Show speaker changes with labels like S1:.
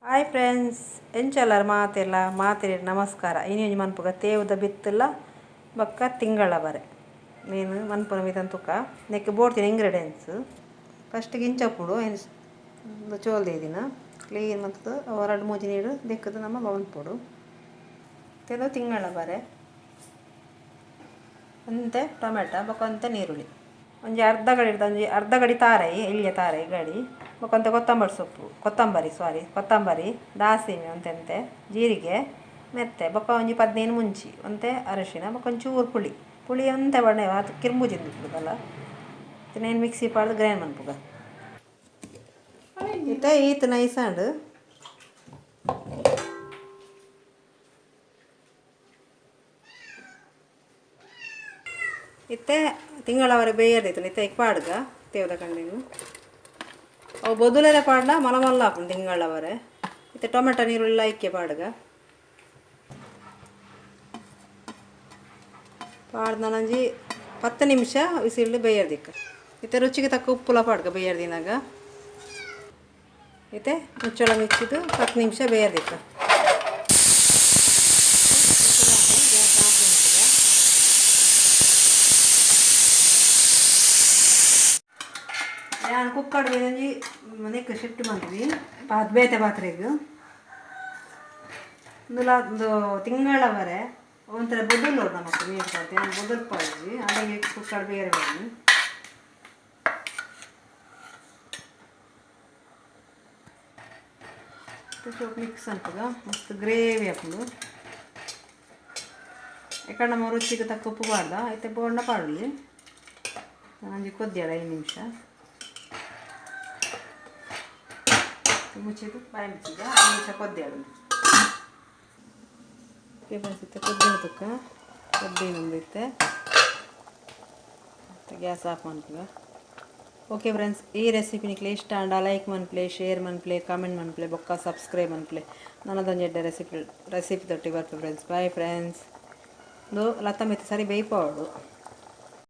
S1: Hi friends, ಎಂಚಲ್ಲರ್ ಮಾತೆಲ್ಲ ಮಾತೆರೆ ನಮಸ್ಕಾರ. ಇನಿ ಮನ್ಪುಗ ತೇವುದ ಬಿತ್ತುಲ ಬೊಕ್ಕ ತಿಂಗಳ ಬರೆ ಮೇನ್ ಮನ್ಪುನ ಮಿತನ್ ತುಕ ನೆಕ್ ಬೋಡ್ತಿನ ಇಂಗ್ರೀಡಿಯೆಂಟ್ಸ್. ಫಸ್ಟ್ ಇಂಚಪ್ಪುಡು ಚೋಲ್ದೆ ದಿನ ಕ್ಲೀನ್ ಮಂತುದು ರಡ್ಡ್ ಮೂಜಿ ನೀರು ದೆಕ್ಕುದು ನಮ್ಮ ಮನ್ಪೊಡು. ತೆಲು ತಿಂಗಳ ಬರೆ ಒಂತೆ ಟೊಮೆಟೊ ಬೊಕ್ಕ ಒಂತೆ ನೀರುಳ್ಳಿ, ಒಂಜಿ ಅರ್ಧ ಗಡಿ ಒಂಜಿ ಅರ್ಧ ಗಡಿ ತಾರೈ ಎಳ್ಯ ತಾರೈ ಗಡಿ ಬೊಕ್ಕ ಒಂತೆ ಕೊತ್ತಂಬರಿ ಸೊಪ್ಪು, ಕೊತ್ತಂಬರಿ ಸಾರಿ ಕೊತ್ತಂಬರಿ, ದಾಸಿಮೆ ಒಂತೆಂತೆ, ಜೀರಿಗೆ ಮೆತ್ತೆ ಬೊಕ್ಕ ಒಂಜಿ 15 ಮುಂಚಿ, ಒಂತೆ ಅರಿಶಿನ ಬೊಕ್ಕ ಒಂಚೂರು ಪುಳಿ ಪುಳಿ ಒಂತೆ ಬಣ್ಣೆ ಅದು ಕಿರ್ಮುಜಿಂದು ಇಪ್ಪುದಲ್ಲ. ನೇನು ಮಿಕ್ಸಿ ಪಾಡ್ದು ಗ್ರೈಂಡ್ ಮನ್ಪುಗ. ಇತ್ತೆ ಈತ್ ನೈಸಾಂಡು. ಇತ್ತೆ ತಿಂಗಳವರೆ ಬೇಯರ್ದಿತ್ತು ಇತ್ತೆ ಇಕ್ ಪಾಡ್ಗ ತೇವದ ಕಂಡಿನು ಅವು ಬೊದುಲೆರೆ ಪಾಡ್ಲ ಮಲ ಮಲ್ಲ ಆಪುಂಡು ತಿಂಗಳವರೆ. ಇತ್ತೆ ಟೊಮೆಟೊ ನೀರುಳ್ಳಿ ಐಕ್ಕೆ ಪಾಡ್ಗ ಪಾಡ್ದ ನಂಜಿ 10 ನಿಮಿಷ ವಿಸಿಲ್ಡು ಬೇಯರ್ದಿಕ್ಕ. ಇತ್ತೆ ರುಚಿಗೆ ತಕ್ಕ ಉಪ್ಪುಲ ಪಾಡ್ಗ ಬೇಯರ್ದಿನಾಗ. ಇತ್ತೆ ಮುಚ್ಚಳ ಮುಚ್ಚಿದ್ದು 10 ನಿಮಿಷ ಬೇಯರ್ದಿಕ್ಕ. ನಾನು ಕುಕ್ಕಡ್ ಒಂಜಿ ನೆಕ್ ಶಿಫ್ಟ್ ಮಂತ್ವಿ ಬೇತೆ ಪಾತ್ರೆಗ್. ಇಂದುಲ ಒಂದು ತಿಂಗಳವರೆ ಒಂಥರ ಬೊದುಲು ನೋಡು ನಮಕ್ ನೀರು ಪಾಡ್ದು ನಾನು ಬೊದುಲು ಪಾಡ್ಜಿ ಅಲ್ಲಿಗೆ ಕುಕ್ಕಡ್ ಬೇರೆ ಬನ್ನಿ. ಸ್ವಲ್ಪ ಮಿಕ್ಸ್ ಅನ್ಪುಗ ಮಸ್ತ್ ಗ್ರೇವಿ ಆಪುಂಡು. ಎಕಡೆ ನಮ್ಮ ರುಚಿಗೆ ತಕ್ಕ ಉಪ್ಪು ಪಾಡ್ದ ಐತೆ ಬೋಂಡ ಪಾಡಲಿ ಒಂಜಿ ಕೊದ್ದಿಯಡ 5 ನಿಮಿಷ ಮುಚ್ಚಿದ್ದು ಬಾಯಿ ಮುಚ್ಚಿದ 5 ನಿಮಿಷ ಕೊದ್ದಿಯಾಡು. ಇತ್ತೆ ಕೊದ್ದಿನ ತುಕ್ಕ ಕೊದ್ದಿನೊಂದು ಇತ್ತೆ ಮತ್ತು ಗ್ಯಾಸ್ ಆಫ್ ಮನ್ಪುಗ. ಓಕೆ ಫ್ರೆಂಡ್ಸ್, ಈ ರೆಸಿಪಿ ನಿಕ್ಲೆ ಇಷ್ಟ ಆಂಡ ಲೈಕ್ ಮನ್ಪ್ಲೆ, ಶೇರ್ ಮನ್ಪ್ಲೆ, ಕಾಮೆಂಟ್ ಮನ್ಪ್ಲೆ, ಬೊಕ್ಕ ಸಬ್ಸ್ಕ್ರೈಬ್ ಮನ್ಪ್ಲೆ. ನನದೊಂಜಿ ಎಡ್ಡೆ ರೆಸಿಪಿ ರೆಸಿಪಿ ತೊಟ್ಟಿ ಬರ್ಪೆ ಫ್ರೆಂಡ್ಸ್. Bye friends. ಇಂದು ಲತ್ತ ಮಿತ್ತ್ ಸರಿ ಬೇಯ್ಪಾವೊಡು.